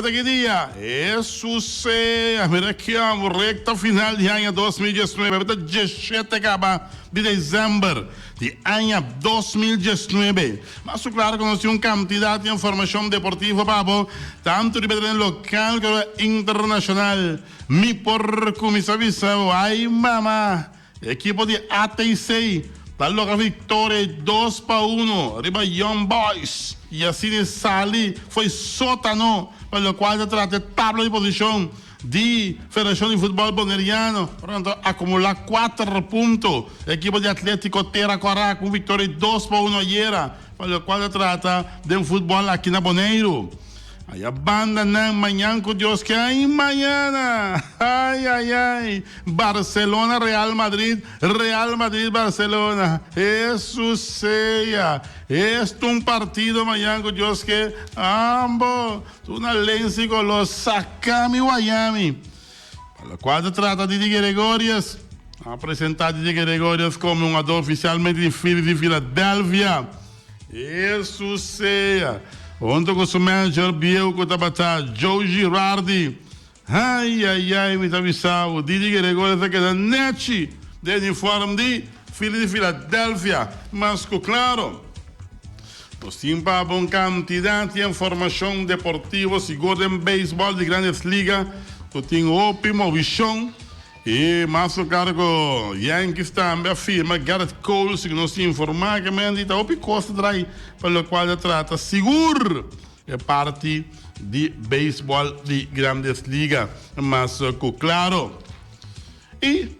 Awe ta ki dia? Hesus sea! Mira kiam, rekta final di aña 2019. Awe ta diesshete kaba di desèmber di aña 2019. Mas ku klaro ku nos tin un kantidat di informashon deportivo pa bo, tantu riba tereno lokal komo internashonal. Mi por kuminsá bisa bo, ay mama! Ekipo di ATC ta logra victoria di 2-1 riba Young Boys y asina sali fo'i sotano pa locual ta trata e tabla di posicion di Federacion di Futbol Boneriano. Ora ta acumula cuater punto. Ekipo di Atletico Tera Cora cu un victoria di 2-1 ayera pa locual ta trata den futbol aki na Boneiru. Aya banda nan mañan ku Dios ke ay mañana ay ay ay Barcelona Real Madrid Real Madrid Barcelona Hesus sea esto un partido mañan ku Dios ke ambo tur na lensi kolo saka mi wayami pa lokual ta trata Didi Gregorius a presenta Didi Gregorius komo un hungador ofisialmente di Phillies di Philadelphia. Hesus sea! Hunto ku su manager bieu ku tabata Joe Girardi. Ai ai ai mi ta bisa bo, Didi Gregorius ta keda nechi den uniform di Phillies di Philadelphia. Mas ku klaro, nos tin pa bo un kantidat di informashon deportivo, sigur den beisbòl di Grandes Liga ku tin hopi movishon. E mas lo claro cu Yankees tambe a firma Gerrit Cole, segun nos tin informa ke men di ta hopi cos ta drai pa locual ta trata sigur e parti di baseball di Grandes Liga. Mas cu claro. Y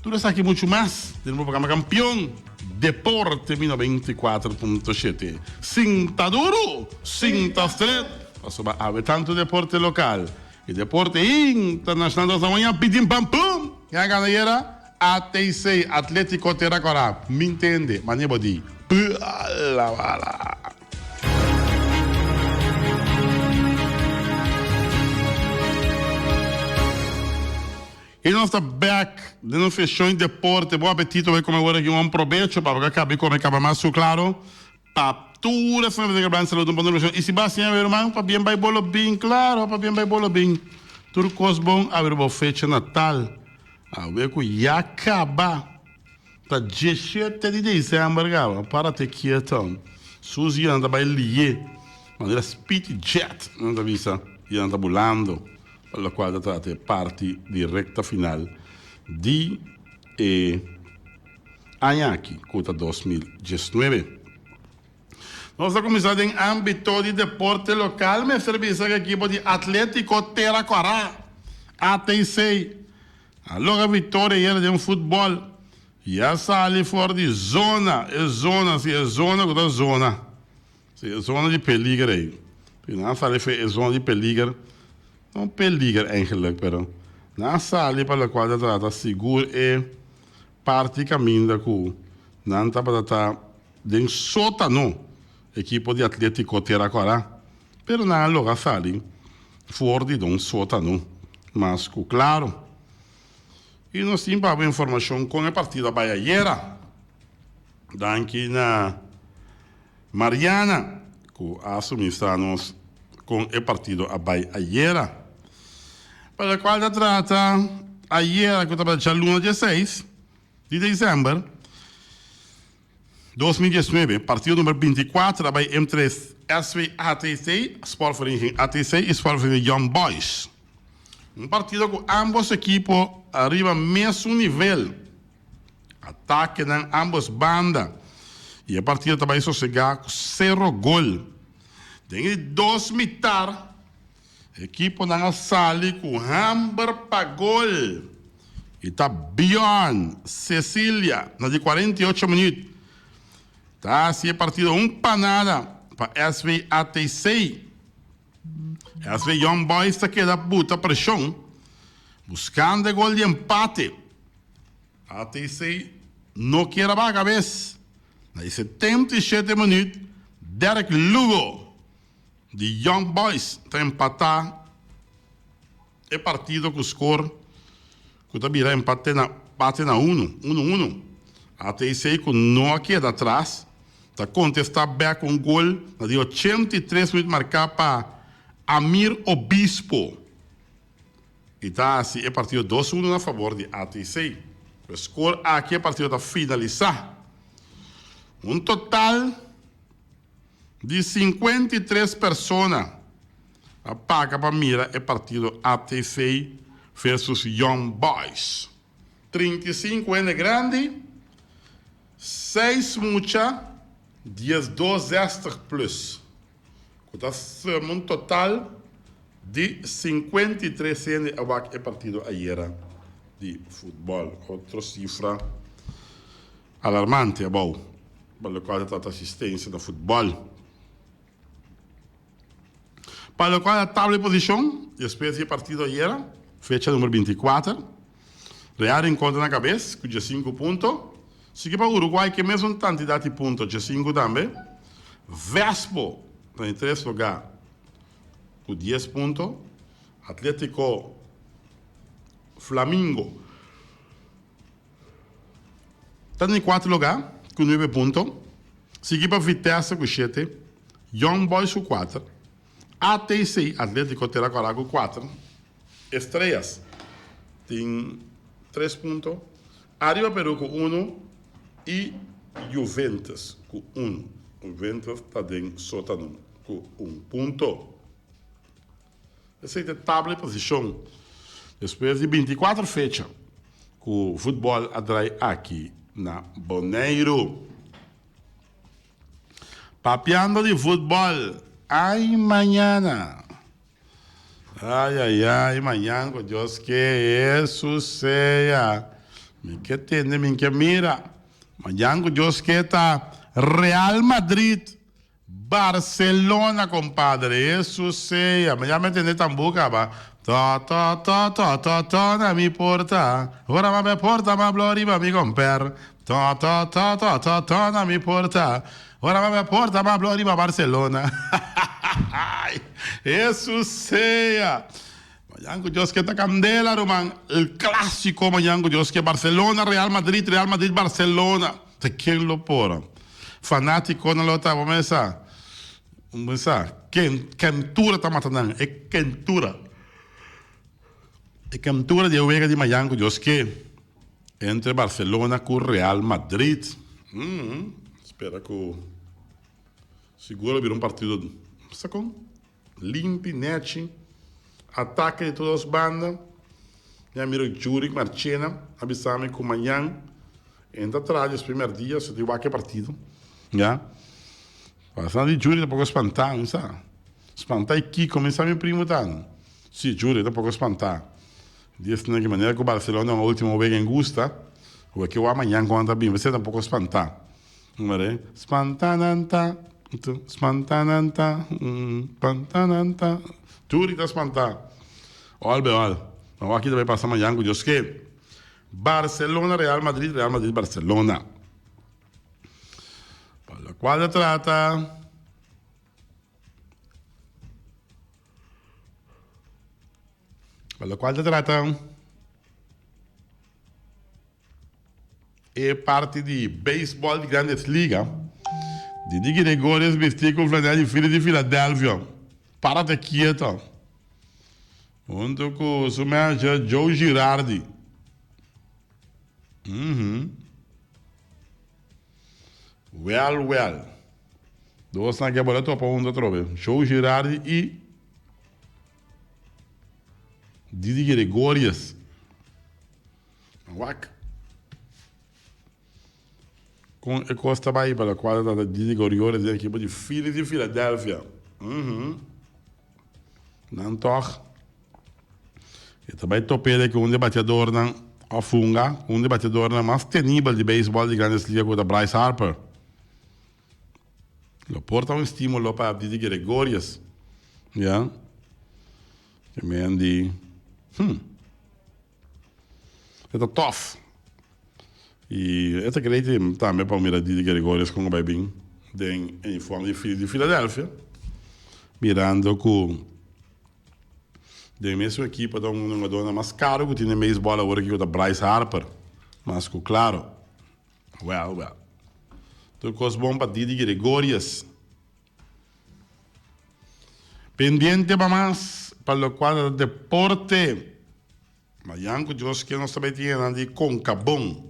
tur esaki mucho mas den bo programa Campeon Deporte mi 94.7. Sinta duro, sinta stret, pasobra awe tanto deporte local E deporte internacional dos aña pitin pam pum! Ken a gana ayera? ATC, Atletico Tera Cora. Mi ntende, mane bo di. Pala bala. Y nos ta back den nos seshon di deporte. Bon apetito, bai come awor aki un probecho pa bo ka caba di come caba mas su claro. Pa tur esnan ku ta grabando saludo un bon y si bo a siña mi ruman pa bien bay bolo bin claro pa bien bay bolo bin tur cos bon awe bo fecha natal awe cu ya caba ta diesshete di december caba para te kieto Suzy nan ta bay liye manera speed jet nan ta bisa y nan ta bulando pa locual ta trata e parti di recta final di e Aña aki, ku ta 2019. Nos ta kuminsá den ámbito di deporte lokal. Mester bisa ku ekipo di Atlétiko Tera Kòrá, ATC, a logra viktoria ayera den futbòl i a sali for di zona, e zona, si e zona ku ta zona, si e zona di peliger ei. Nan a sali for e zona di peliger, no peliger eigenlik, pero nan a sali pa lokual ta trata sigur e Parti caminda cu nan tabata ta den sotano ekipo di Atletico Tera Cora, pero nan a logra sali for di don sotano mas cu claro. Y nos tin pa bo informacion con e partido a bay ayera. Danki na Mariana cu a suministra nos con e partido a bay ayera. Pa locual ta trata ayera cu tabata djaluna dieseis di december 2019, partido number 24 a bay entre SV ATC, Sportvereniging ATC y Sportvereniging Young Boys. Un partido cu ambos ekipo ariba mesun nivel. Atakenan ambos banda y e partido ta bay sosega cu cero gol. Den e di dos mitar ekiponan a sali cu hamber pa gol y ta Bjorn Cecilia na di 48 minuut ta haci e partido un pa nada pa SV ATC. SV Young Boys ta keda buta presion buscando e gol di empate. ATC no kier a baha cabes. Na e 77 minuut Derek Lugo di Young Boys ta empata e partido cu score cu ta bira empate na pate na uno, uno uno. ATC cu no a keda atras ta contesta bek cu un gol na di 83 minuut marca pa. Amir Obispo y ta haci e partido dos uno na fabor di ATC. Cu e score aki e partido ta finalisa. Un total di 53 persona a paga pa mira e partido ATC versus Young Boys. 35 hende grandi, seis mucha, 12 zestig plus. Ku ta suma un total di 53 hende a wak e partido ayera di futbòl. Otro sifra alarmante abou pa lokual ta trata asistensia na futbòl. Pa lokual ta tabla di posishon despues di e partido ayera, fecha number 24, Real Rincon ta na kabes ku 15 punto, sigui pa Uruguay ku e mesun kantidat di punto, 15 tambe. Vespo ta na tres lugá ku 10 punto, Atletico Flamingo ta na di kuater lugá ku 9 punto, sigui pa Vitesse ku 7, Young Boys ku 4, ATC, Atletico Tera Kòrá ku 4. Estrellas tin tres punto, Arriba Peru ku unu i Juventus ku unu. Juventus ta den sótano ku un punto. Esei ta e tabla di posishon despues di 24 fecha ku futbòl a drai aki na Boneiru. Papiando di futbòl, ai mañana. Ay ay ay mañan cu Dios ke Hesus sea mi ke tende mi ke mira mañan cu Dios ke ta Real Madrid Barcelona compadre Hesus sea mi ya me tende tambu caba to to to to to to na mi porta ora ma be porta ma blo riba mi comper to to to to to to na mi porta Ora mami a porta m'a blo riba Barcelona. Hesus sea! Mañan ku Dios ke ta kandela ruman. El clásico mañan ku Dios ke Barcelona Real Madrid Real Madrid Barcelona. Ta ken lo por? Fanaticonan lo ta bo mesa. Mesa ken kentura ta mata nan e kentura. E kentura di e wega di mañan ku Dios ke. Entre Barcelona cu Real Madrid. Spera cu sigur lo bira un partido sa con limpi, nechi, atake di tur dos banda. Mi a mira Jurick Marchena a bisa mi cu mañan e ta traha djes primer dia so tin wak e partido. Ya. Pasando di Jurick ta poco spanta, mi sa. Spanta y kico mi sa mi primo ta. Si, Jurick ta poco spanta. Di esnan ki manera ku Barcelona un ultimo wega en gusta, ku ke wak mañan ku nan ta bin, esei tampoko spantá. Mare, spantá nan ta, spantá nan ta, spantá nan ta. Tur i ta spantá. Òl be òl. Ma wak ki ta bai pasa mañan ku Dios ke. Barcelona, Real Madrid, Real Madrid, Barcelona. Pa lokual ta trata. Pa locual ta trata e parti di baseball di Grandes Liga, Didi Gregorius bisti cu flanel di Phillies di Philadelphia. Párate quieto. Hunto cu su manager Joe Girardi. Mm-hmm. Well, well. Dos nan ke bola topa hunto atrobe. Joe Girardi y Didi Gregorius. Wak. Con e cos ta bay pa locual ta trata Didi Gregorius den ekipo di Phillies di Philadelphia. Mm-hmm. Nan toch e ta bay topele cu un di e bateadornan of hunga cu un di e bateadornan mas tenibel di baseball di Grandes Ligas cu ta Bryce Harper. Lo por ta un estímulo pa Didi Gregorius. Ya. Ke men di, hm. E ta tof. I e ta great tambe pa mira Didi Gregorius kon a bai bin den uniform di Phillies di Philadelphia. Mirando ku den mesun ekipo ta un hungadornan mas karo ku tin den beisbòl awor aki ku ta Bryce Harper. Mas ku klaro. Well, well. Tur kos bon pa Didi Gregorius. Pendiente pa mas pa locual ta deporte. Mayan cu Dios kier nos ta bay tin enan di Concabon.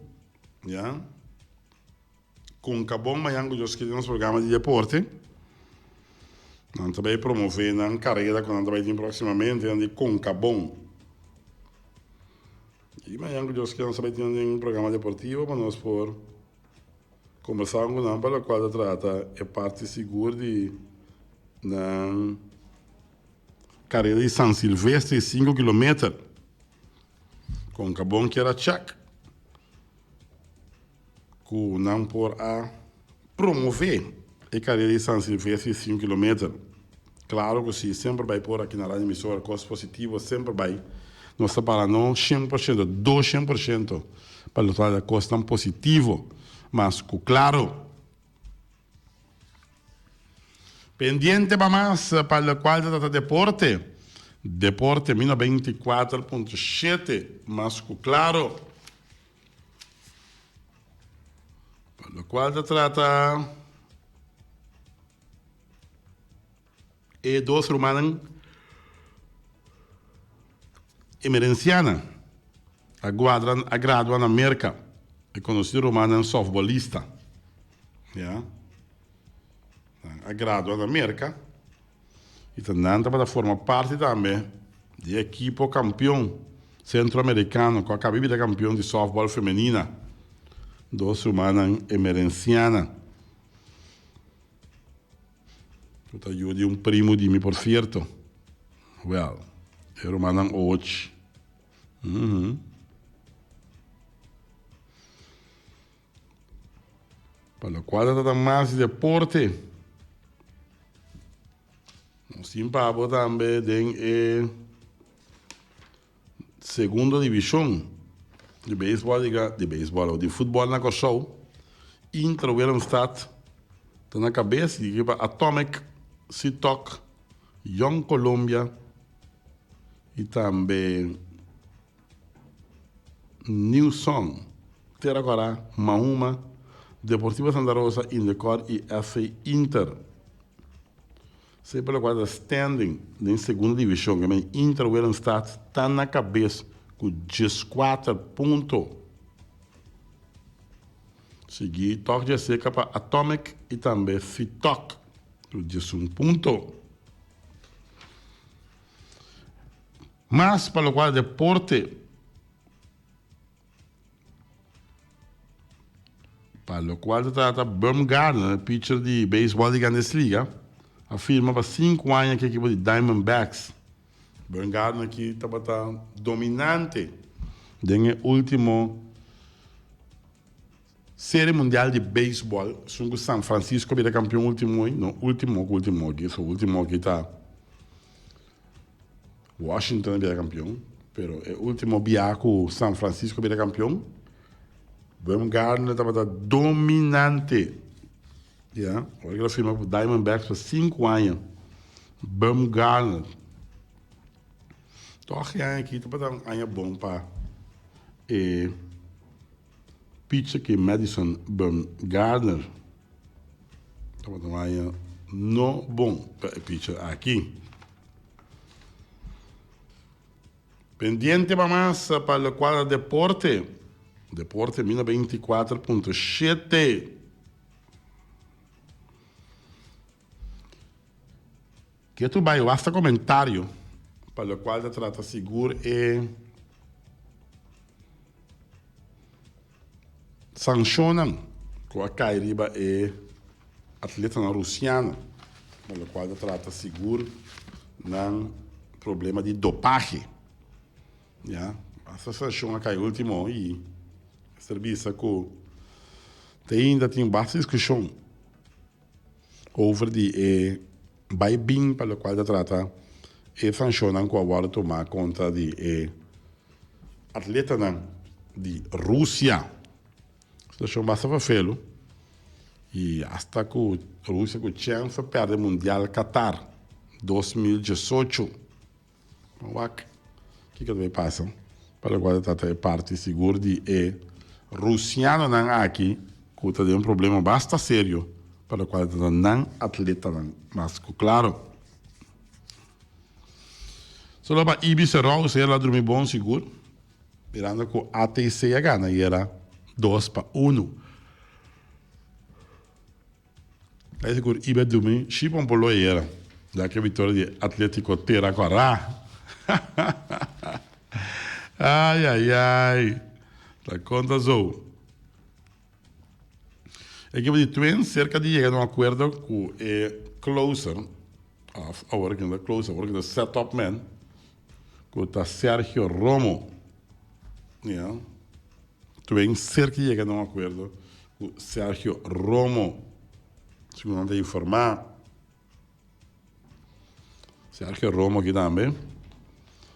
Ya. Concabon mayan cu Dios kier den nos programa di deporte. Nan ta bay promove nan carera cu nan ta bay tin proximamente nan di Concabon. Y mayan cu Dios kier nos ta bay tin den programa deportivo pa nos por Combersa cu nan pa locual ta trata e parti sigur di nan carera di San Silvestre di cinco kilometer. Con Cabon kier a check cu nan por a promove e carera di San Silvestre di cinco kilometer. Claro cu si, semper bay por aki na Radio Emisora cos positivo semper bay. Nos ta para no 100%, 200% pa lo trata cosnan positivo, mas cu claro. Pendiente pa mas pa locual ta trata deporte, Deporte mi 94.7 mas cu claro. Pa locual ta trata. E dos rumannan Emerenciana a guadra a gradua na Merca. E conocido rumannan softbolista. Ya. Nan a gradua na Merca y ta nan tabata forma parti tambe di e ekipo campeon centroamericano cu a caba di bira campeon di softball femenina. Dos rumannan Emerenciana. Cu ta yu di un primo di mi por cierto. Well, e rumannan ochi. Mm-hmm. Pa locual ta ta mas di deporte. Nos tin pa bo tambe den e Segundo divishon di beisbòl di di beisbòl di futbòl na Kòrsou, Inter Willemstad ta na kabes di ekipa Atomic, Sitok, Jong Colombia i tambe New Song, Tera Kòrá, Mahuma, Deportivo Santa Rosa, Indekòr i FC Inter. Semper locual ta standing den segunda division ke men Inter Willemstad ta na cabes cu dieskuater punto. Sigui tok djaseca pa Atomic y tambe Fitok cu diesun punto. Mas pa locual deporte. Pa locual ta trata Bumgarner, pitcher di beisbol di Grandes Liga, a firma pa sinku aña ku ekipo di Diamondbacks. Bumgarner ki tabata dominante den e ultimo Serie Mundial di Beisbol, esun ku San Francisco a bira kampion ultimo, no ultimo ku ultimo aki, so ultimo aki ta. Washington a bira campeon, pero e ultimo bia cu San Francisco a bira campeon, Bumgarner tabata dominante. Ya, ora cu el a firma cu Diamondbacks pa cinco aña, Bumgarner. Toch e aña aki tabata un aña bon pa e pitcher ki Madison Bumgarner. Tabata un aña no bon pa e pitcher aki. Pendiente pa mas pa locual ta deporte. Deporte mina 24.7. Ketu bai wasta comentario pa locual ta trata sigur e Sanshonnan ku a kai riba e atletanan rusiano, pa lokual ta trata sigur nan problema di dopahe. Ya, basta sanshon a kai ultimo i mester bisa ku te ainda tin basta diskushon over di e bai bin pa lokual ta trata e sanshonnan ku a wòrdu tumá kontra di e Atletanan di Rusia. Situacion basta fafelu y hasta cu Rusia cu chens a perde Mundial Qatar 2018. Wak kico ta bay pasa pa locual ta trata e parti sigur di e Rusianonan aki cu ta den un problema basta serio pa locual ta trata nan atletanan mas cu claro. Solo pa Ibis Rous el a drumi bon sigur, mirando ku ATC a gana ayera 2-1. Ta sigur Ibis a drumi ship un polo ayera, ya ku e viktoria di Atletico Tera Kòrá. Ai ai ai, ta konta zo. Ekipo di Twins serka di yega na un akuerdo ku e closer, òf awor ku no ta closer, awor ku ta set up man, ku ta Sergio Romo. Ya. Twins serka di yega na un akuerdo ku Sergio Romo, segun nan ta informá. Sergio Romo aki tambe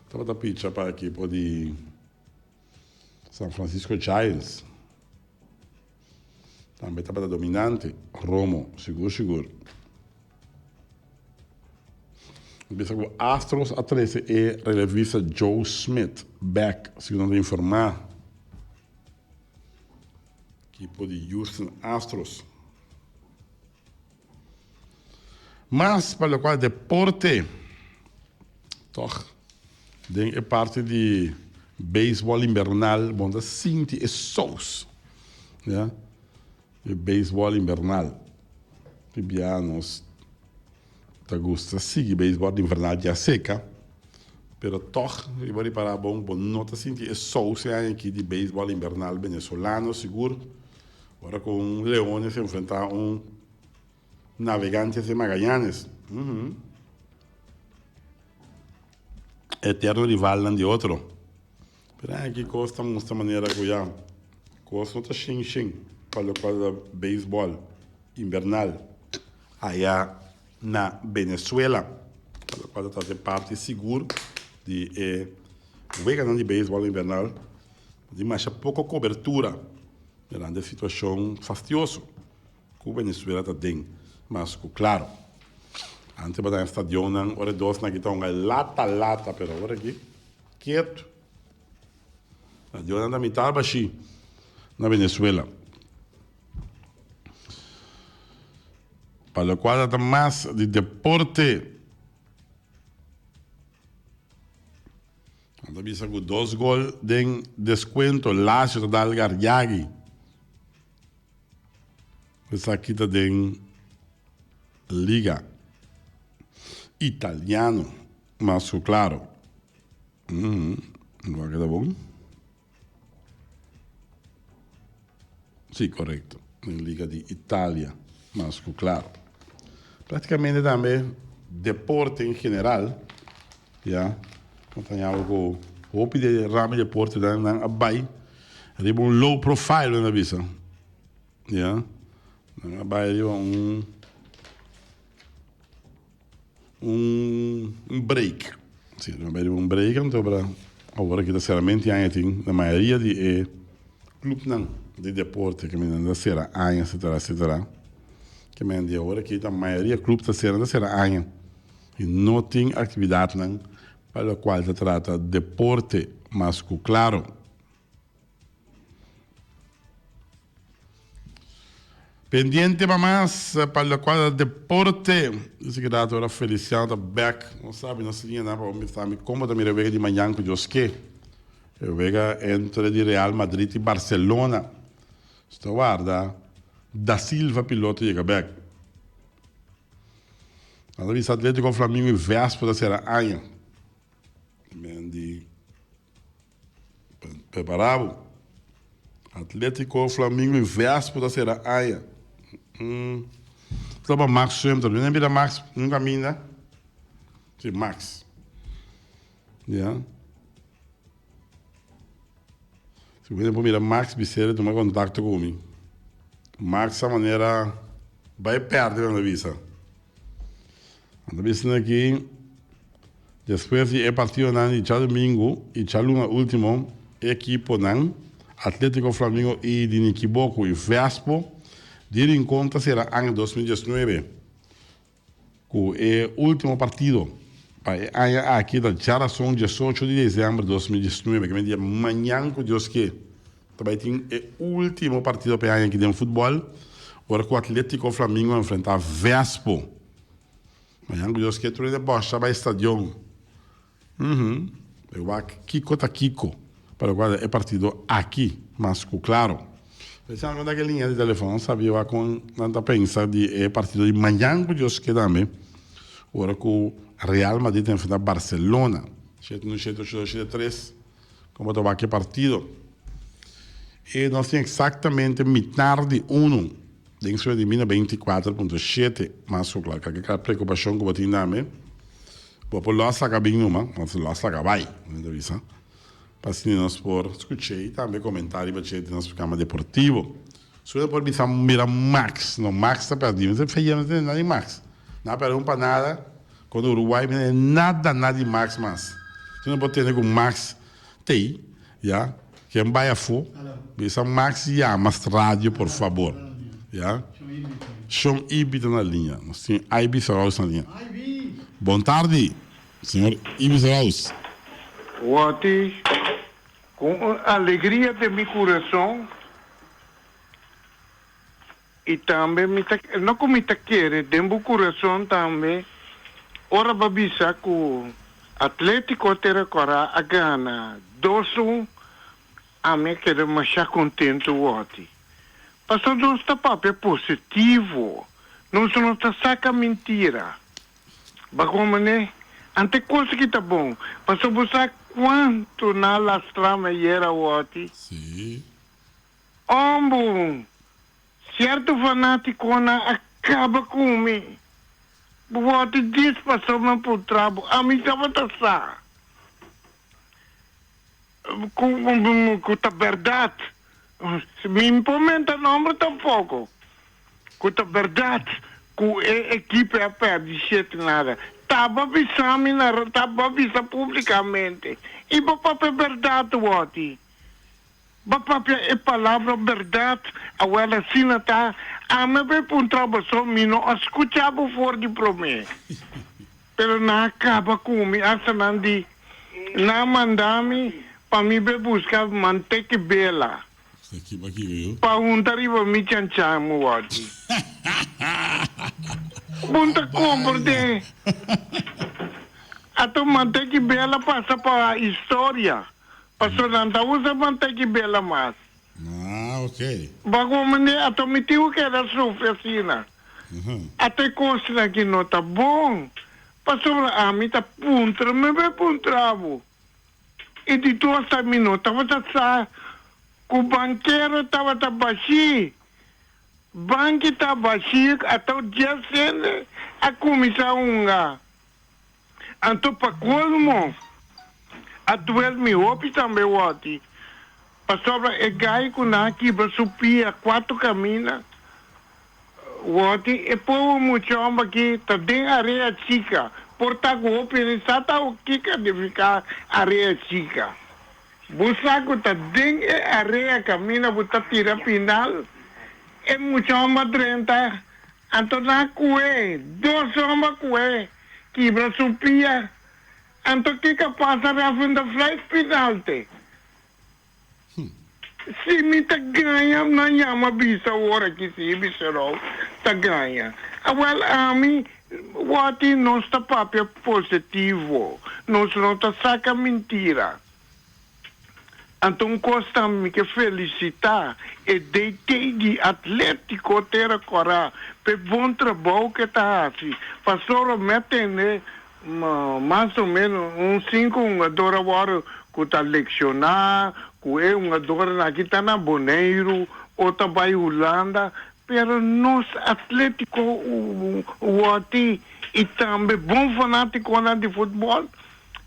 tabata picha pa ekipo di San Francisco Giants tambe tabata dominante. Romo, sigur sigur. Bisa ku Astros a trese e relevista Joe Smith bek, segun nan ta informá. Ekipo di Houston Astros. Mas pa lokual deporte, tòg den e parti di beisbòl invernal bo no ta sinti e sous, ya, di beisbòl invernal. Di bia nos ta gusta sigui beisbòl invernal dja seka, pero tòg riba ripará bon bo no ta sinti e sous e aña aki di beisbòl invernal venezolano sigur. Ora ku un Leones enfrentá un Navegantes de Magallanes, eterno rivalnan di otro. Pero aki kos ta mustra manera ku ya kos no ta shin shin pa lokual ta beisbòl invernal aya na Venezuela. Pa lokual ta trata e parti sigur di e weganan di beisbòl invernal tin masha poko kobertura. Mirando e situacion fastioso cu Venezuela ta den, mas cu claro. Antes bo ta den stadionnan ora e dosnan aki ta hunga lata lata, pero awor aki ketu. Stadionnan ta mitad bashi na Venezuela. Pa locual ta mas di deporte. Nan ta bisa ku dos gol den deskuento Lazio ta dal Garjagi. Esaki ta den Liga Italiano, mas ku klaro. Wak ta bon. Sí, korekto. Den Liga di Italia, mas ku klaro. Praktikamente tambe deporte en general, ya, no ta haña algo ku hopi di ramo di deportenan nan a bai riba un low profile nan ta bisa, ya. Nan a bai riba un. Un break. Si, nos bai riba un break anto para awor aki ta seramente aña tin na mayoria di e clubnan di deporte ke nan ta sera aña etcetera etcetera. Ke men di awor aki ta mayoria club ta sera ta sera aña y no tin actividadnan pa locual ta trata deporte mas cu claro. Pendiente pa mas pa locual ta deporte. Dice ki rato ora Feliciano ta bek. No sabi nos liña nan pa bo mira mi como ta mira e wega di mañan cu Dios ke. E wega entre di Real Madrid y Barcelona. Nos ta warda Da Silva piloto yega bek. Nan ta bisa Atletico Flamingo y Vespo ta cera aña. Men di. Prepara bo. Atletico, Flamingo y Vespo ta sera aya. Ta pa Max Sumter. Mi no mira Max nunca minda. Si, Max. Ya. Si bo por mira Max Bisera tuma contacto cu mi. Max a manera bay perde nan ta bisa. Nan ta bisa aki despues di e partidonan di djadumingu y djaluna ultimo e ekiponan Atletico Flamingo y di Nikiboku y Vespo di Rincon ta sera aña 2019 ku e ultimo partido pa e aña aki ta djarason 18 di december 2019 ke dia mañan ku Dios ke ta bai tin e ultimo partido pa e aña aki den futbol ora ku Atletico Flamingo enfrenta Vespo. Mañan ku Dios ke tur hende bòsha bai stadion. Uhum. E wak kiko ta kiko pa lokual e partido aki mas ku klaro. Pensando ku ta ke liña di telefòn sabia wak kon nan ta pensa di e partido di mañan ku Dios ke tambe ora ku Real Madrid ta enfrenta Barcelona. Shete un shete ocho dos shete tres kon bo ta wak e partido. E nos tin eksaktamente mitar di unu den suela di mina 24.7 mas ku klaro. Kalke preokupashon ku bo tin tambe. Bo por los laga bin numa, nos los laga bai, mi ta bisa, pa asina nos por skuch'é i tambe komentá riba dje den nos programa deportivo. Su por bisa mira Max, no Max ta pèrdí, mi ta feia no tende nada di Max, nan a pèrdè un panada kontra Uruguay, mi no tende nada nada di Max mas. Si no por tende ku Max t'ei, ya, ken bai afó, bisa Max yama radio por fabor, ya. Shon Ibi ta na liña. Nos tin Ibi Saraus na liña. Bon tardi, señor Ibi Saraus. Wòti, ku un alegria den mi kurason i tambe mi ta, no ku mi ta kere, den bo kurason tambe, ora bo a bisa ku Atletico Tera Kòrá a gana dos un, ami a keda masha kontentu wòti. Pasobra nos ta papia positivo, nos no ta saka mintira. Bago manera, ante kos ki ta bon, pasobra bo sa kuantu nan a lastra mi ayera wòti. Sí. Ombu, sierto fanatikonan a kaba ku mi. Bo wòti djis pasobra mi puntra bo, ami tabata sa ku ta bèrdat. Mi no por menta nomber tampoko. Ku ta bèrdat ku e ekipo a pèrdè shete nada. Taba bisa mi na taba bisa publikamente. I bo papia bèrdat wòti. Bo papia e palabra bèrdat awèl asina ta. Ami a bai puntra boso mi no a skucha bo for di promé. Pero nan a kaba ku mi asta nan di nan a manda mi pa mi bai buska manteki bela pa hunta riba mi chanchan mi wòrdi. Bon ta komprendé. Ato manteki bela pasa pa historia pasobra nan ta usa manteki bela mas. Ah, ok. Bago mende ato mi tin ku keda sufri asina. Ato e kosnan aki no ta bon. Pasobra ami ta puntra, mi bai puntra bo. I di dos ta mi no tabata sa ku bankero tabata bashí. Banki ta bashí ato dies hende a kuminsá hunga. Anto pa colmo a duel mi hopi tambe wòti, pasobra e gai ku nan a kibra su pia cuatro camina wòti, e pober mucha homber aki ta den area chica, por ta ku hopi hende sa ta kiko nifica area chica. Bo sa ku ta den e area camina bo ta tira pinal, e mucha homber drenta Anto nan kué, dos hòmber kué, kibra su pia. Anto kiko pasa ref in de vlijt pinalte? Si mi ta gaña, nan yama bisa awor aki si Biserou ta gaña. Awel ami, wòti nos ta papia positivo, nos no ta saka mintira. Anto un kos tambe mi ke felisitá e DT di Atlétiko Tera Kòrá pa e bon trabou ke ta hasi. Pasobra mi a tende mas o ménos un sinku hungador awor ku ta lekshoná, ku e hungadornan aki ta na Boneiru o ta bai Hulanda, pero nos Atlétiko wòrdi i tambe bon fanátikonan di futbòl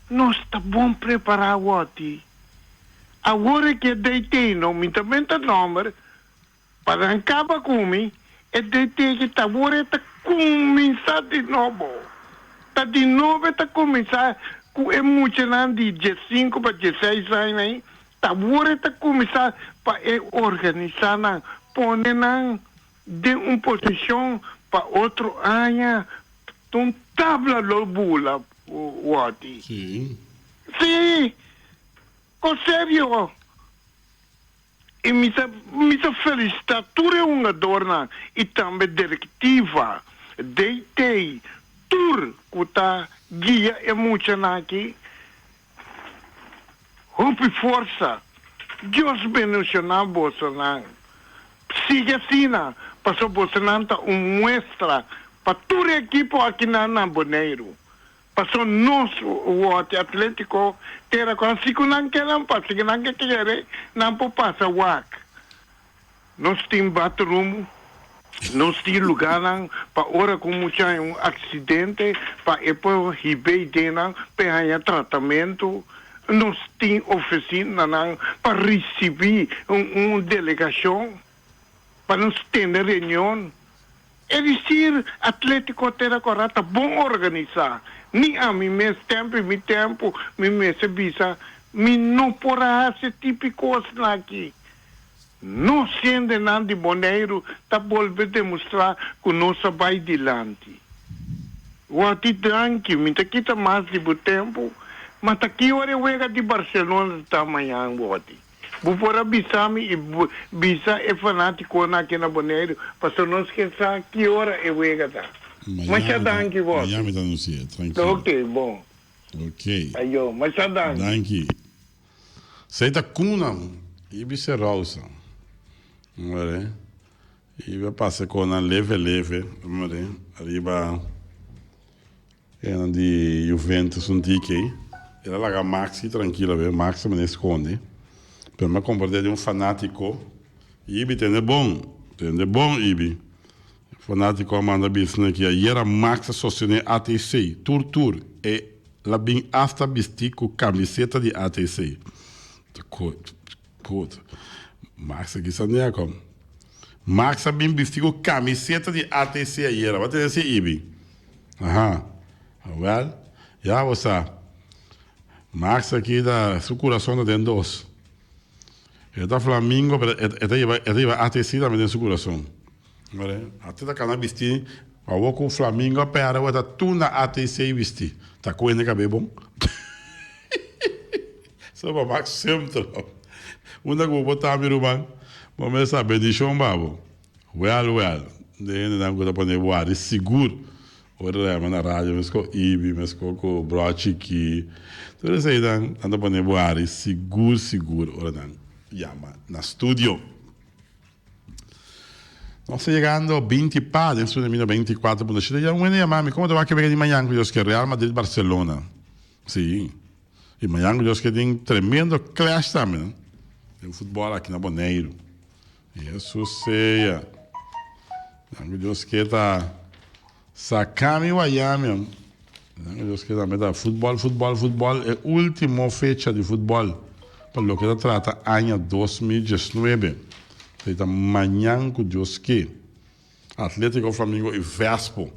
Nos ta bon prepará wòti. Awor e ke DT no mi ta menta nòmber pa nan kaba ku mi, e DT ki ta awor e ta kuminsá di nobo. Ta di nobo e ta kuminsá ku e muchanan di diesinku pa dieseis aña ei, ta awor e ta kuminsá pa e organisá nan, pone nan den un posishon pa otro aña Un tabla lo bula wòrdi. Sí. Sí, con serio. I mi ta mi ta felicita tur e hungadornan i tambe directiva, DT, tur cu ta guia e muchanan aki. Hopi forsa. Dios bendiciona bosonan. Sigui asina, paso bosonan ta un muestra pa tur ekipo akinan na Boneiru. Paso nos wòrdi Atletico tera ku si ku nan ke nan pasa, si ku nan ke kere nan por pasa wak. Nos tin bathroom, nos tin lugarnan pa ora ku un mucha haña un aksidente pa e por hib'é den nan pa e haña tratamentu. Nos tin ofisinanan pa risibí un delegashon pa nos tene reunion. E disir Atletico Tera Kòrá ta bon organisá. Ni ami mes tempu i mi tempu mi mester bisa mi no por a hasi e tipi kosnan aki. Nos hendenan di Boneiru ta bolbe demostrá ku nos a bai dilanti. Wòrdi danki, mi ta kita mas di bo tempu, ma ta ki ora e wega di Barcelona ta mañan, Wòrdi? Bo por a bisa mi i bisa e fanátikonan aki na Boneiru, pasobra nos ke sa ki ora e wega ta. Masha danki, Wòrdi. Mañan mi ta anunsi'é, trankilo. Oké, bon. Oké. Ayo, masha danki. Danki. Sei ta kuna i bisa Rosa. Mire, i a pasa con nan leve leve, mire, ariba enan di Juventus un tiki. El a laga Maxi trankilo be, Max a mane sconde. Pero mi a comprende di un fanatico, Ibi tende bon, tende bon Ibi. Fanatico a manda bisa nan ki ayera Max a sostene ATC, tur tur, e la bin hasta bisti cu camiseta di ATC. Ta goed. Max a kisa nea kom. Max a bin bisti cu camiseta di ATC ayera. Bo a tene si Ibi? Aha. Wel, ya bo sa. Max aki ta, su curason ta den dos. E ta flamingo, pero e ta lleva, e ta lleva ATC tambe den su curason. Ate ta cana bisti awor cu flamingo a perde awor ta tur na ATC bisti. Ta cu hende cabe bon? So pa Max Sumter. Unda cu bo por ta mi ruman? Bo mes sa bendicion pa bo. Wel wel. De hendenan cu ta pone bo ari sigur. Ora ta yama na radio mes cu Ibi, mes cu Bro Chiki. Tur eseinan nan ta pone bo ari sigur sigur ora nan yama na studio. Nos ta yegando 20 pa den su nemino 24.7. Ya un hende yama mi, como ta wak e wega di mañan cu Dios ke Real Madrid Barcelona. Si. Y mañan cu Dios ke tin tremendo clash tambe, no? Den futbol aki na Boneiru. Jesus sea. Mañan cu Dios ke ta saca mi waya mi. Mañan cu Dios ke tambe ta futbol, futbol, futbol. E ultimo fecha di futbol pa loke ta trata aña 2019. Esei ta mañan cu Dios ke. Atletico Flamingo y Vespo.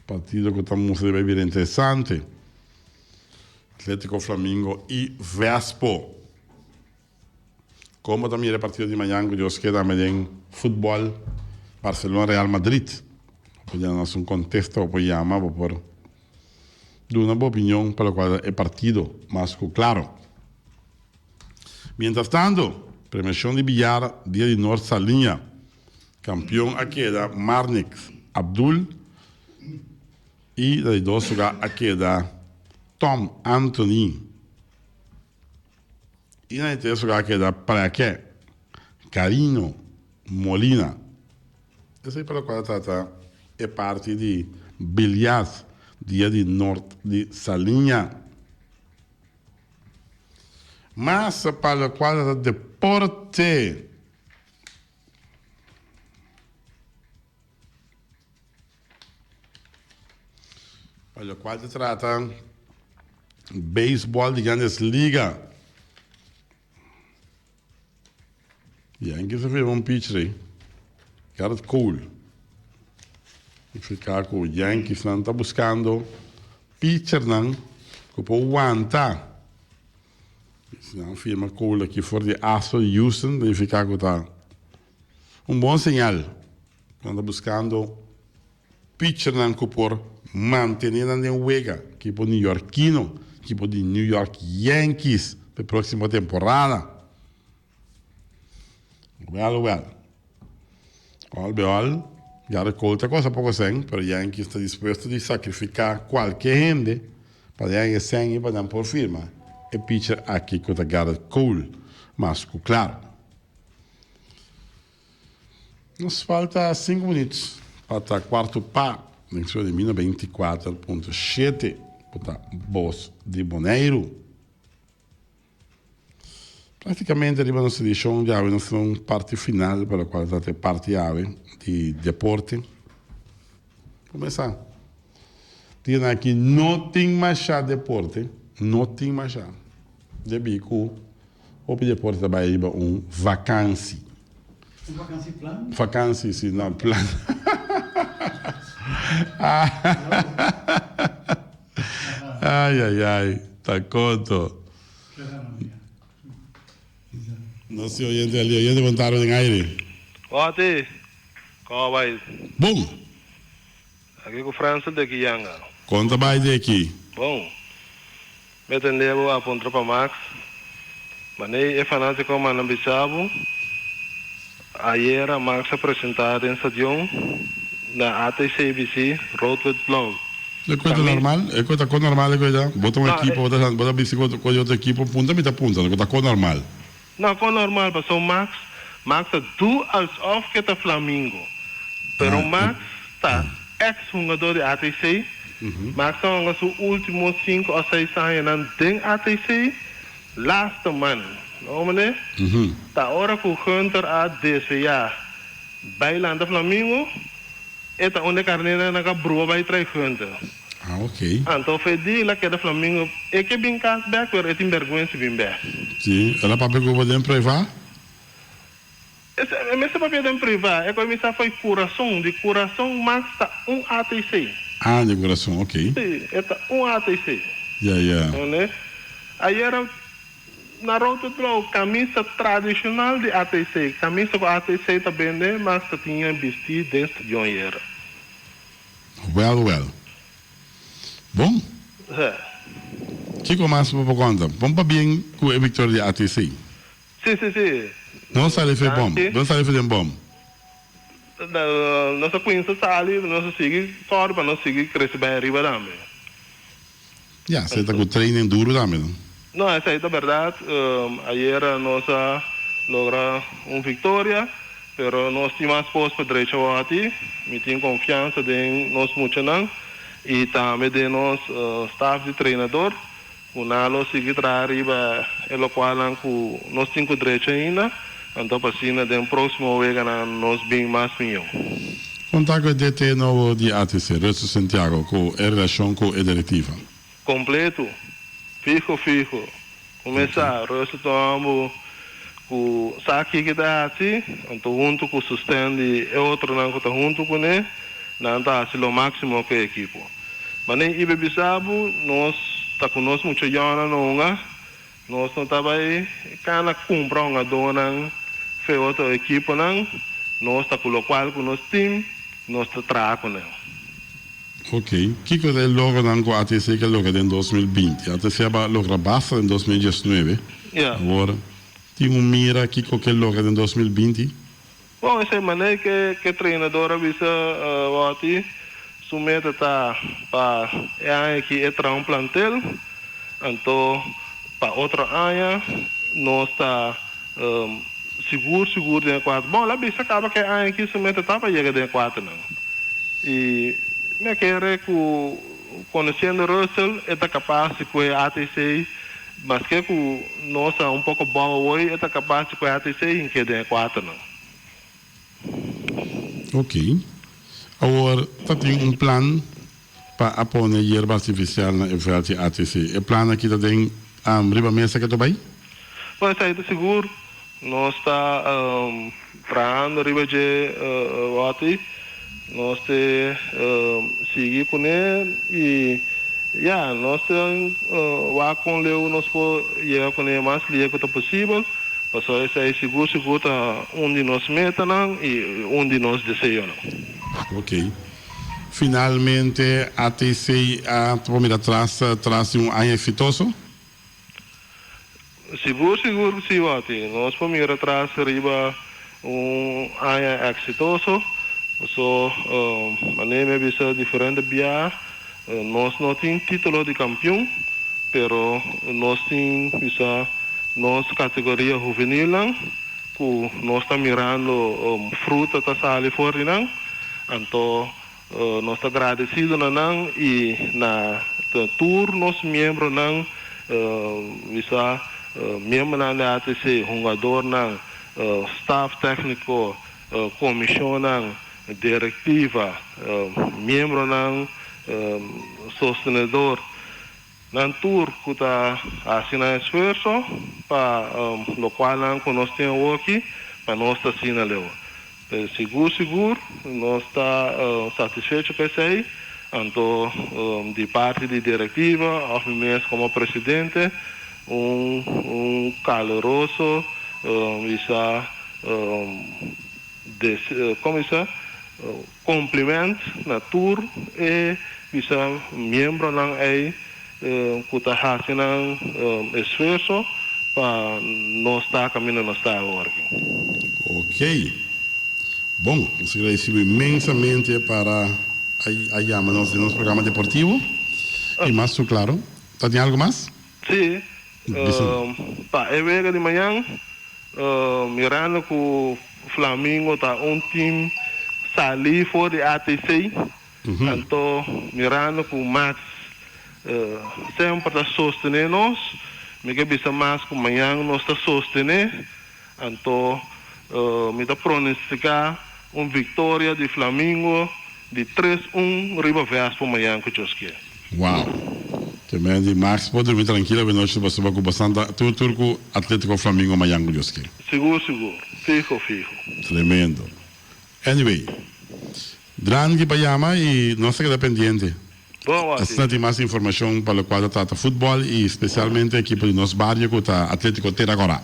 Partido cu ta mustra di bay bira interesante. Atletico Flamingo y Vespo. Como ta mira e partido di mañan cu Dios ke tambe den futbol Barcelona Real Madrid. Bo por duna nos un contesta, bo por yama, bo por duna bo opinion pa locual ta e partido mas cu claro. Mientras tanto, premiacion di billar dia di Noord Saliña. Campeon a keda Marnix Abdul y na di dos lugar a keda Tom Anthony. Y na di tres lugar a keda Praque Carino Molina. Esey pa locual ta trata e parti di billiard dia di Noord di Saliña. Mas pa locual ta trata deporte. Pa locual ta trata beisbol di Grandes Liga. Yankees a firma un pitcher ei, Gerrit Cole. Significa cu Yankeesnan ta buscando pitchernan cu por wanta. Si nan firma Cole aki for di Astros di Houston, ta nifica cu ta un bon señal. Nan ta buscando pitchernan cu por mantene nan den wega. Ekipo neoyorkino, ekipo di New York Yankees pa e proximo temporada. Well, well. Al bij al, Gerrit Cole ta cosa poco cen, pero Yankees ta dispuesto di sacrifica cualke hende pa den e cen y pa nan por firma. e pitcher aki ku ta Gerrit Cole mas ku klaro. Nos falta sinku minuut pa ta kuarto pa den sua di mina 24.7 ku ta Bos di Boneiru. Praktikamente riba nos edishon djawe nos ta un parti final pa lokual ta e parti awe di deporte. Kumesa dianan aki no tin masha deporte, no tin masha debí ku Hopi deporte ta bai riba un vakansi. Un vakansi plan? Vakansi, si, no plan. Ai, ai, ai, ta konto. No si oyente ali, oyente bon tarde den aire. Oti, komo bai? Bon. Aki ku Fransel de Kiyanga. Kon ta bai Deki? Bon. Mi a tende bo a puntra pa Max. Manei e fanatiko manda bisa bo, ayera Max a presenta den stadion na ATCBC rood wit blauw. E koe ta normal? E koe ta ko normal e koe ta? Bo ta un ekipo, bo ta bo ta bisti ku di otro ekipo, punta mi ta punta, ku ta ko normal? No, ko normal paso Max, Max ta do alsof ke ta Flamingo. Pero Max ta ex hungador di ATC. Max a hunga su ultimo sinku of seis añanan den ATC, laatste man. No mane? Ta ora ku Gunther a desea bai lanta Flamingo, e ta un de karneranan ku a brua bai trai Gunther. Ah, ok. Anto Fedi la keda Flamingo, e ke bin kas bek pero e tin bergwensa bin bek. Si, el a papia ku bo den privá? E mester papia den privá, e koe mi sa fo'i kurason, di kurason Max ta un ATC. Ah, di kurason, ok. Si, e ta un ATC. Ya, ya. Entende? Ayera na Rood Wit Blauw, kamisa tradishonal di ATC, kamisa ku ATC ta bende, Max ta tin e bistí den stadion ayera. Wel, wel. Bon. Sí. Kiko mas bo por konta? Bon pabien ku e viktoria di ATC. Sí, sí, sí. Nos sali fe bom. Danki. Nos sali fe den bom. Nos a kuinsa sali, nos a sigui sòru pa nos sigui krese bai ariba tambe. Ya, esei ta ku training duru tambe, no? No, esei ta bèrdat. Ayera nos a logra un viktoria, pero nos tin mas kos pa drecha wòti. Mi tin konfiansa den nos muchanan i tambe den nos staf di treinador ku nan lo sigui traha riba e lokualnan ku nos tin ku drecha ainda, anto pa asina den próksimo weganan nos bin mas mihó. Konta ku e DT nobo di ATC, Russel Santiago, ku e relashon ku e direktiva. Kompleto. Fiho fiho. Kumesa, Russel ta un homber ku sa kiko e ta hasi, anto huntu ku sosten di e otronan ku ta huntu kuné, nan ta hasi lo máksimo ku e ekipo. Manera Ibe bisa bo, nos ta ku nos mucha yònan no hunga, nos no ta bai kana kumpra hungadónan fe otro ekiponan, nos ta ku lokual ku nos tin, nos ta traha ku nan. Ok. Kiko ta e logronan ku ATC ke logra den 2020? ATC a ba logra basta den 2019. Ya. Awor, tin un mira kiko ke logra den 2020? Bon, esei manera ke ke treinador a bisa Wòti, su meta ta pa e aña aki e traha un plantel, anto pa otro aña nos ta sigur sigur den e kuater. Bon, el a bisa kaba ke e aña aki su meta ta pa yega den e kuaternan. I mi a kere ku konosiendo Russell e ta kapas di kue ATC, maske ku nos ta un poko bou awor, e ta kapas di kue ATC hink'é den e kuaternan. Ok. Awor ta tin un plan pa a pone yerba artifisial na e veld di ATC. E plan aki ta den riba mesa ke ta bai? Bon, esei ta sigur. Nos ta trahando riba dje wòti. Nos te sigui kuné i ya, nos ta wak kon leu nos por yega kuné mas lia ku ta posibel. Pasobra esei sigur sigur ta un di nos metanan i un di nos deseonan. Ok. Finalmente ATC a por mira tras tras di un aña exitoso? Sigur sigur ku si Wati. Nos por mira tras riba un aña exitoso. Paso manera mi a bisa diferente bia nos no tin titulo di kampion. Pero nos tin bisa nos categoria juvenilnan cu nos ta mirando fruta ta sali for di nan, anto nos ta gradecido na nan y na tur nos miembronan, bisa miembronan di ATC, hungadornan, staff tecnico, comisionnan, directiva, miembronan sostenedor, nan tur cu ta haci nan esfuerso pa locual nan cu nos tin awoki pa nos ta asina leu. Pero sigur sigur nos ta satisfecho cu esey, anto di parti di directiva of mi mes como presidente un un caluroso bisa como bisa compliment na tur e bisa miembronan ey cu ta haci nan esfuerso pa nos ta caminda nos ta awor aki. Ok. Bon, nos ta agradecido inmensamente para a yama nos den nos programa deportivo. Y mas su claro. Ta tin algo mas? Sí. Pa e wega di mañan, mirando cu Flamingo ta un team sali for di ATC, anto mirando cu Max semper ta sostene nos, mi ke bisa mas cu mañan nos ta sostene, anto mi ta pronostica un victoria di Flamingo di tres un riba Vespo mañan cu Dios kier. Wow! Te men di Max por drumi trankilo awe nochi pasobra cu basanta tur tur cu Atletico Flamingo mañan cu Dios kier. Sigur sigur. Fiho fiho. Tremendo. Anyway. Dranki pa yama y nos ta keda pendiente. Bon wak. Asina tin mas informacion pa locual ta trata futbol y specialmente ekipo di nos bario cu ta Atletico Tera Cora.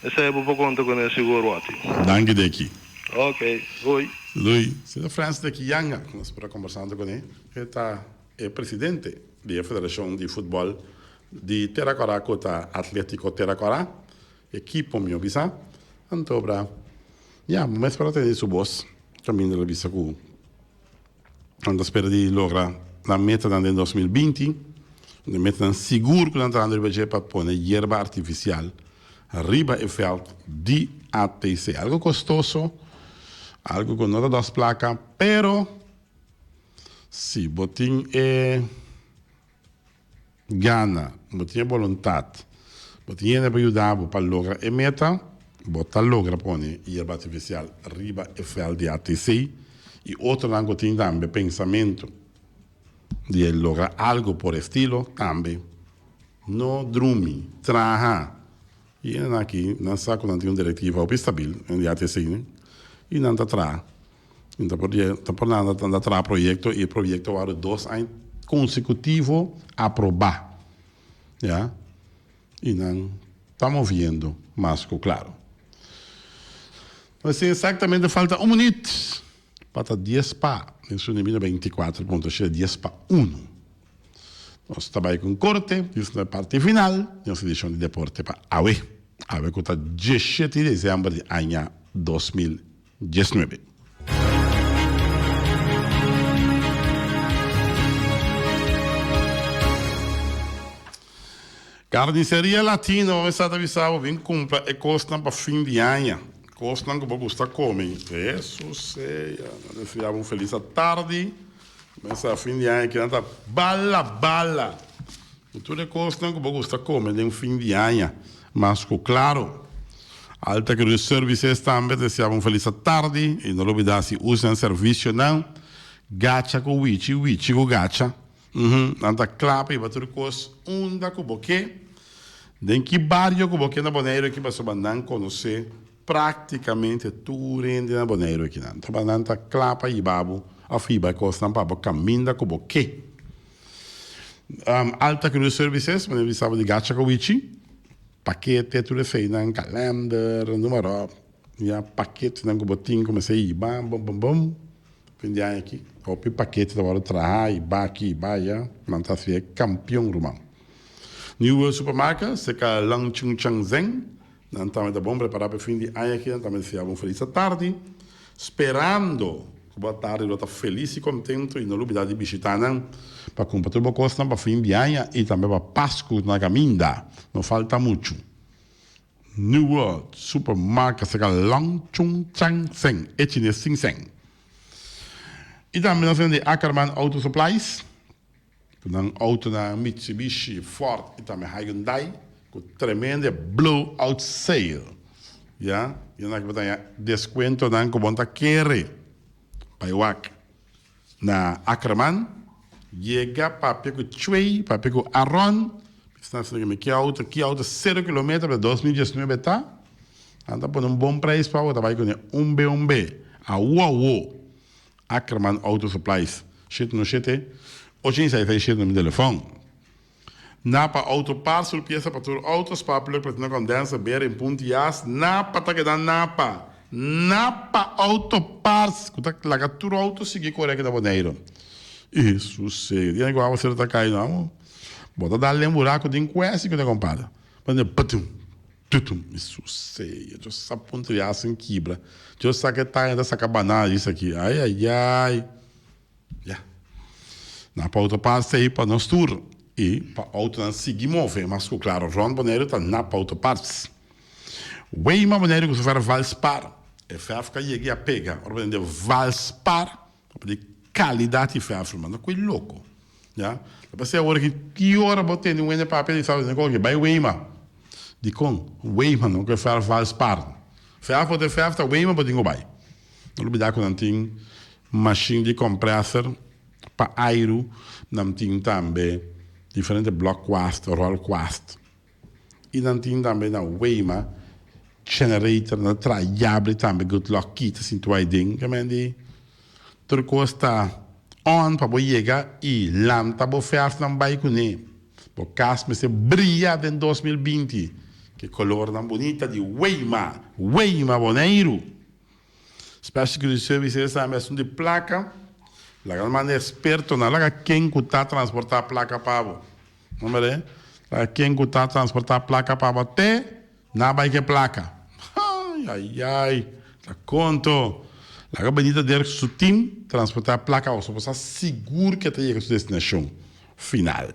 Esei bo por konta kuné sigur wati. Danki Deki. Ok, doei. Doei. Señor Frans Deki Yanga, nos por a kombersando kuné. E ta e presidente di e federashon di futbòl di Tera Kòrá ku ta Atlétiko Tera Kòrá, ekipo mihó bisá. Anto bra, ya, bo mes por a tende su bos kaminda el a bisa ku nan ta spera di logra nan metanan den 2020, e metanan sigur ku nan ta dando riba dje pa pone yerba artifisial riba e vèlt di ATC. Algu kostoso, algu ku no ta dos plaka, pero Si bo tin e gana, bo tin e boluntat, bo tin hende pa yuda bo pa logra e meta, bo ta logra pone yerba artifisial riba e vèlt di ATC i otronan ku tin tambe pensamentu di e logra algu por estilo tambe. No drumi, traha. I hendenan aki nan sa ku nan tin un direktiva hopi stabil di ATC i nan ta traha. Ta por ta por nan ta traha proyecto y e proyecto wòrdu dos aña consecutivo aproba ya y nan ta moviendo mas cu claro. Así exactamente falta un minuut pa ta dies pa den su nemina 24 punto shete dies pa uno. Nos ta bai cu un corte dis na parti final di nos edicion di Deporte pa awe. Awe cu ta 17 di december di aña 2000. 19. Carniceria Latino, bo mester ta bisa bo bin cumpra e cosnan pa fin di aña. Cosnan cu bo gusta come. Hesus sea, nan desea bo un feliz atardi. Mester fin di aña kinan ta bala bala. Cu tur e cosnan cu bo gusta come den fin di aña. Mas cu claro. Alta Cruz Services tambe ta desea bo un feliz atardi y no lubida si usa nan servicionan. Gacha cu wichi, wichi cu gacha. Uhum, nan ta cla pa hiba tur cos unda cu bo ke. Den ki bario cu bo ke na Boneiru aki pasobra nan conoce practicamente tur hende na Boneiru aki nan. Ta nan ta cla pa hiba bo of hiba e cosnan pa bo caminda cu bo ke. Alta Cruz Services, manera di saba di Gacha Kowichi, pakete tur eseinan, kalender, noem maar op. Ya paketenan ku bo tin ku mester hiba, bum bum bum. Fin di aña aki, hopi pakete ta wòrdu traha i baki i baya, nan ta hasi e kampion ruman. New World Supermarket, serka Lang Chung Chang Zeng, nan tambe ta bon prepará pa e fin di aña aki, nan tambe ta siña bo un felis atardi, sperando. Ku bo tardi lo ta felis i kontentu i no lubidá di bishitá nan pa kumpra tur bo kosnan pa fin di aña i tambe pa Pasku na kaminda. No falta muchu. New World Supermarket serka Long Chung Chang Seng, e chines sin seng. I tambe nos di Ackerman Auto Supplies ku nan autonan Mitsubishi, Ford i tambe Hyundai ku tremende blow out sale. Ya, i nan aki bo ta haña deskuentonan ku bo no ta kere. Bai wak na Ackerman, yega papia ku Chuey, papia ku Aron, bisa nan mi ki auto, ki auto sero kilometer pa 2019 ta, nan ta pone un bon prijs pa bo, ta bai kune un be un be, awo awo, Ackerman Auto Supplies, shete no shete, ocho i seis seis shete na mi telefon. Napa Auto Parts, tur piesa pa tur auto, spark plug, platina condenser, bearing, punti jas. Napa ta keda Napa. Napa Auto Parts, ku ta laga tur auto sigui kore aki na Boneiru. Hesus sey, dia ku awaseru ta kai no amo. Bo ta dal den buraku den kuesi ku ta kompadre. Pone patum, tutum, Hesus sey, Dios sa punti jas sin kibra. Dios sa ke taña ta saka banana di esaki. Ai ai ai. Ya. Na pa auto parts ei pa nos tur i pa autonan sigui move mas ku klaro rond Boneiru ta na pa auto parts. Weima Boneiru ku su fer Valspar e ferf ka yega i a pega ora bo tende Valspar ta pidi kalidat di ferf ruman ta koi loko ya ta pasei awor aki ki ora bo tende un hende papia di sa koke bai Weima dikon Weima no ku e ferf Valspar ferf bo te ferf ta Weima bo tin ku bai no lubida ku nan tin Mashin di komprèser pa airu, nan tin tambe diferente blòk kwast, ròl kwast. I nan tin tambe na Weima generator, nan ta traha yabri tambe good luck key ta sintu aiden. Ke men di tur kos ta on pa bo yega i lanta bo fèrfnan bai kuné. Bo kas mester bria den 2020 ke kolornan bunita di Weima, Weima Boneiru. Special Security Services tambe asuntu di plaka. Laga nan manda expertonan, laga ken ku ta transportá plaka pa bo. No mira? Laga ken ku ta transportá plaka pa bo te na bai ke plaka. Ai, ai, ai, ta konto. Laga Benita Dirks su team transportá plaka pa bo, so bo sa sigur ke ta yega su destinashon final.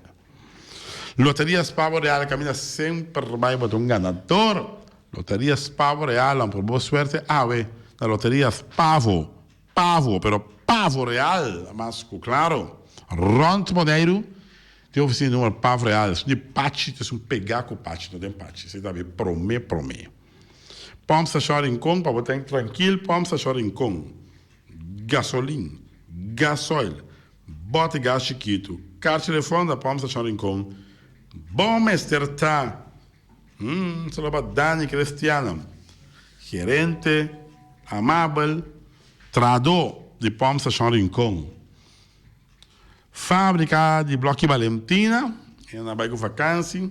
Loterias Pavo Real kaminda semper bai bo ta un ganador. Loterias Pavo Real nan por bo suerte awe na Loterias Pavo, Pavo, pero Pavo Real mas ku klaro. Rònt Boneiru tin ofisina di number Pavo Real. Esun di Pachi ta esun pegá ku Pachi, no den Pachi. Esei ta promé promé. Pòmp Stashon Rincon pa bo ten trankil Pòmp Stashon Rincon. Gasolin, gasoil, bòte gas chikitu, kar telefòn na Pòmp Stashon Rincon. Bo mester ta. Hum, solo pa Dani Crestiano, gerente amabel, trahadó di Pòmp Stashon Rincon. Fábrika di Blòki Balentina, e nan a bai ku vakansi.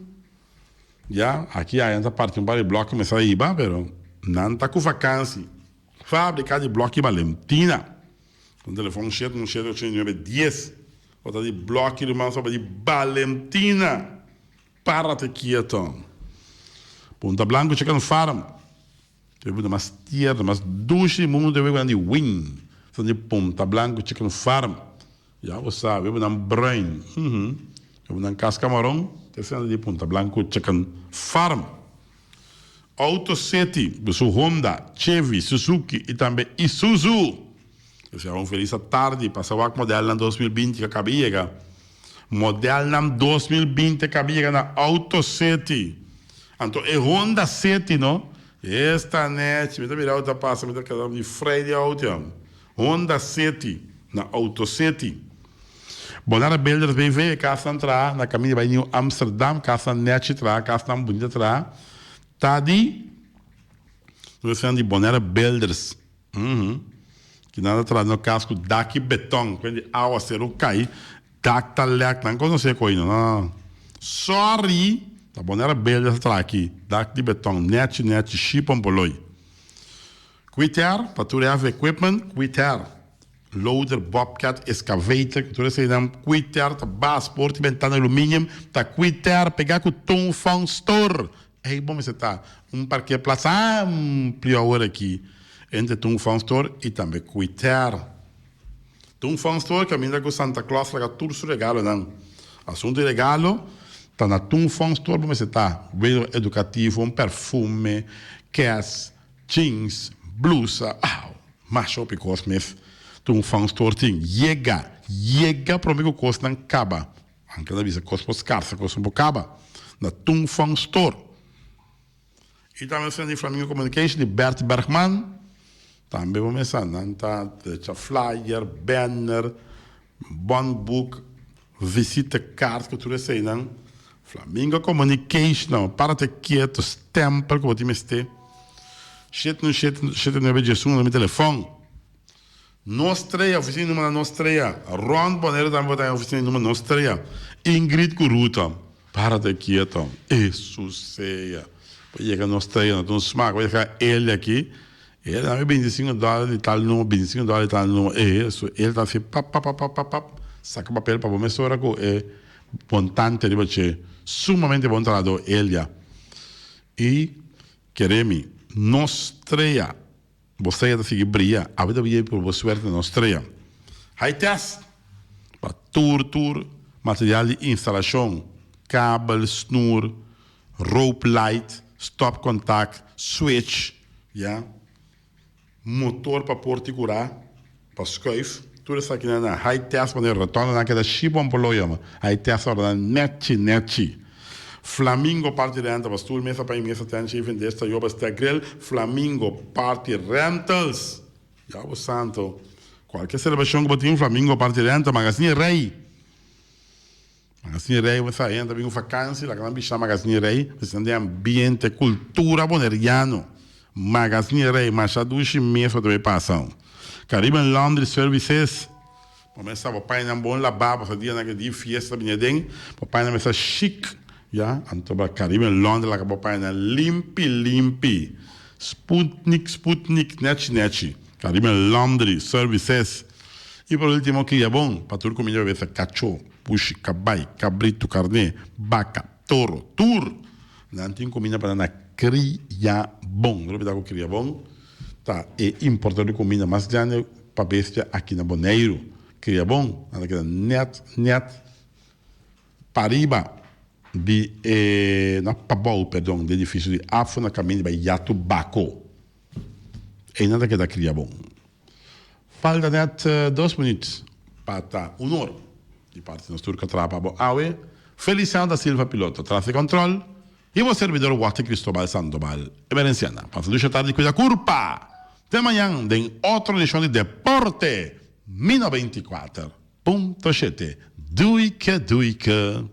Ya, aki aya nan ta parti un par di blòki mester a hiba, pero nan ta ku vakansi. Fábrika di Blòki Balentina. Ku telefòn shete un shete ochenta i nuebe dies. Ota di blòki ruman soba di Balentina. Párate kieto. Punta Blanco Chicken Farm. E bunda mas tierno, mas dushi di mundu ta web nan di wing. Esnan di Punta Blanco Chicken Farm. Ya bo sa, web nan bruin. Web nan casca maron, ta esnan di Punta Blanco Chicken Farm. Auto City, ku su Honda, Chevy, Suzuki i tambe Isuzu. Desea un felis atardi. Pasa wak modelnan 2020 ka kabi yega. Modelnan 2020 kabi yega na Auto City. Anto e Honda City no. Esta nechi. Mi ta mira auto ta pasa mi ta keda di frei di auto yam. Honda City na Auto City. Bonara Builders BV e kasnan traha na kaminda bai Nieuw Amsterdam. Kasnan nechi traha, kasnan bunita traha. Ta di nos esnan di Bonara Builders. Ki nan ta traha no kas ku dak i beton, kuen di awaseru kai, dak ta lèk, nan konosé ko'i no, no. Sorry, ta bo nera bel ta traha aki, dak di beton, nèchi nèchi, shipon poloi. Kwiter, pa tur heavy equipment, kwiter, loader, bobcat, excavator, ku tur eseinan, kwiter ta bas, porta i bentana aluminium, ta kwiter, pegá ku Ton Fong Store. Ei bo mester ta un parkeerplaats amplio awor aki entre Tung Fong Store y tambe Quiter. Tun Fun Store kaminda ku Santa Claus laga tur su regalonan. Asuntu di regalo ta na Tun Fun Store bo mester ta. Weder edukativo, un perfume, kers, jeans, blusa, aw, masha hopi kos mes Tun Fun Store tin. Yega, yega prome ku kosnan kaba. Anke ta bisa kos por skarsa, kos no por kaba. Na Tun Fun Store. I tambe esnan di Flamingo Communication di Bert Bergman. Tambe bo mesa nan ta drecha flyer, banner, bonboek, visitekaart ku tur eseinan. Flamingo Communication, para te kieto, stempel ku bo tin mester. Shete nu shete shete nuebe diesun na mi telefòn. Nos Strea, oficina di numero Nos Strea. Rond Bonaire tambe bo ta haña oficina di numero Nos Strea. Ingrid cu Ruta, párate quieto. Esu sea. Bo yega Nos Strea, no ta un smaak. Bo yega Elia aki, el a dami bintisinco dòler di tal numero, bintisinco dòler di tal numero. Esu, el ta haci pap, pap, pap, pap, pap, saca papel pa bo mesora cu e montante riba dje. Sumamente bon trahador, Elia. Y kere mi, Nos Strea. Bo strea ta sigui bria. Awe ta bria por bo suerte no strea. High test pa tur tur material di instalashon, kabel, snur, rope light, stop contact, switch, ya, motor pa por ti kura, pa skuif, tur esakinan na high test manera rotondanan keda shibon por lo yama. High test ora nan nechi nechi. Flamingo Party Rental pa stoel, mesa, paña, mesa, tent, shaving, desta, yoba, stack, grill, Flamingo Party Rentals! Ya bo santo! Cualkier celebracion cu bo tin, Flamingo Party Rental, Magazine Rey! Magazine Rey, bo sa hende ta bin cu vakantie, laga nan bishita Magazine Rey, pasobra nan den ambiente, cultura boneriano. Magazine Rey, masha dushi mes bo ta bay pasa. Caribbean Laundry Services. Bo mester bo pañanan bon labá, pasobra dianan ke di fiesta ta bini aden, bo pañanan mester chic, ya. Anto ba Caribbean Laundry laga bo pañanan limpi limpi, sputnik sputnik, nechi nechi. Caribbean Laundry Services. I por ultimo Cria Bon, pa tur kuminda bo besa kachó, pushi, kabai, kabritu, karné, baka, toro, tur! Nan tin kuminda pa nan na Cria Bon. No olbida ku Cria Bon ta e importador di kuminda mas grandi pa bestia aki na Boneiru. Cria Bon, nan ta keda net net pariba di e, no pabou, perdon, di edifisio di AFO na kaminda di bai Yatubako. Einan ta keda Cria Bon. Falta net dos minuut pa ta un or. Di parti nos tur ka traha pa bo awe, Feliciano da Silva piloto tras di control y bo servidor Watty Cristobal Sandoval Emerenciana. Pasa dusha tardi cuida curpa! Te mañan den otro edicion di Deporte Mi 94.7. Duike duike!